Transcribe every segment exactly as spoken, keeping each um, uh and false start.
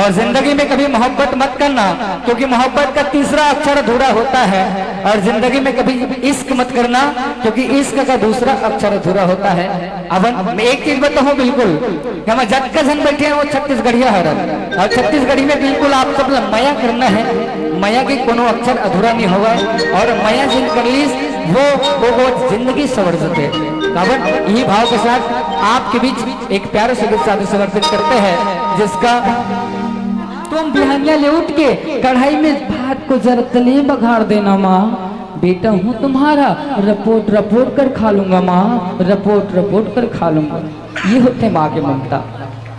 और जिंदगी में कभी मोहब्बत मत करना, क्योंकि मोहब्बत का तीसरा अक्षर अधूरा होता है। और जिंदगी में कभी इश्क मत करना, क्योंकि इश्क का दूसरा अक्षर अधूरा होता है। अब मैं एक चीज बताऊं, बिल्कुल, कि हम जतका झन बैठे हैं, वो छत्तीसगढ़िया हरन। और छत्तीसगढ़ी में बिल्कुल आप सब ला मया करना है। मया के कोनो अक्षर अधूरा नहीं होगा। और मया जिन कर लीस, वो, वो, वो जिंदगी संवर जथे। काबर यही भाव के साथ आपके बीच एक प्यारा सा गीत सादर समर्पित करते हैं, जिसका तुम बिहनिया ले उठ के कढ़ाई में भात को जरा तले बघार देना माँ, बेटा हूँ तुम्हारा, रपोट रपोट कर खा लूंगा माँ, रपोट रपोट कर खा लूंगा। ये होथे माँ के ममता।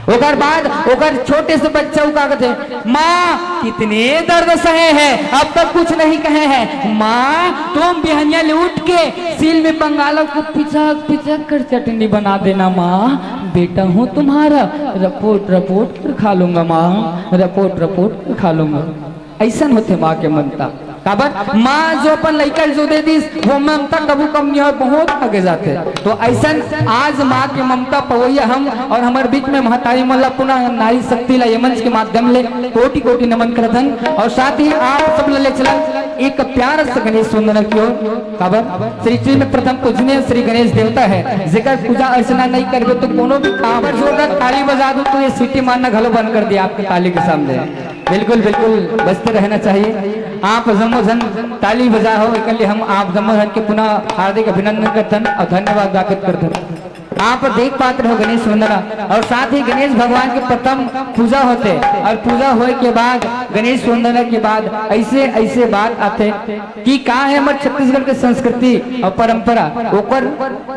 ओकर बाद ओकर छोटे से बच्चा उ का कथे, माँ कितने दर्द सहे हैं, अब तक कुछ नहीं कहे हैं। माँ तुम बिहनिया ले उठ के सील में बंगालों को पिचक पिचक कर चटनी बना देना माँ, बेटा हूँ तुम्हारा, रपोट रपोट कर खा लूंगा माँ, रपोट रपोट कर खा लूंगा। ऐसन होथे माँ के ममता। काबर माँ जो अपन लइका ल जो दे दिस, वो ममता कभू कम नहीं होय, बहुत आगे जाथे। तो ऐसन आज माँ के ममता पवैया हम और हमर बीच में महतारी मन ला पुनः नारी शक्ति ला ये मंच के माध्यम ले कोटि कोटि नमन करत हन। और साथ ही आप सब ला ले चलन एक प्यार से गणेश वंदना की ओर। काबर श्री श्री में प्रथम पूजनीय श्री गणेश देवता है, जेकर पूजा अर्चना नहीं करबे तो कोनो भी काम पर जोरदार ताली बजा दो तो ये सीटी मारना घलो बंद कर दिया आपके ताली के सामने। बिल्कुल, बिल्कुल बजते रहना चाहिए। आप जम्मो झन ताली बजा हो, एकर लिए हम आप जम्मो झन के पुनः हार्दिक अभिनंदन करथन और धन्यवाद ज्ञापित करथन। आप देख पात रहो गणेश वंदना और साथ ही गणेश भगवान के प्रथम पूजा होथे और पूजा होए के बाद गणेश वंदना के बाद ऐसे, ऐसे बात आथे कि का है हमर छत्तीसगढ़ के संस्कृति और परंपरा, ओकर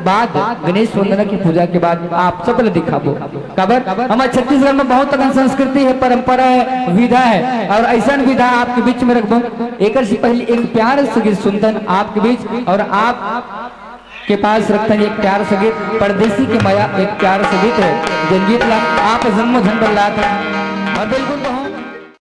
बाद गणेश वंदना की पूजा के बाद आप सब ल दिखाबो। काबर हमर छत्तीसगढ़ में बहुत अकन संस्कृति है, परंपरा है, विधा है, और ऐसन विधा आपके बीच में रखबो। एकर से पहले एक प्यार से गीत सुनथन आपके बीच, और आप के पास रखथन एक प्यार से गीत, परदेसी के मया एक प्यार से गीत है, जेन गीत ला आप जम्मो झन बल्लात। और बिल्कुल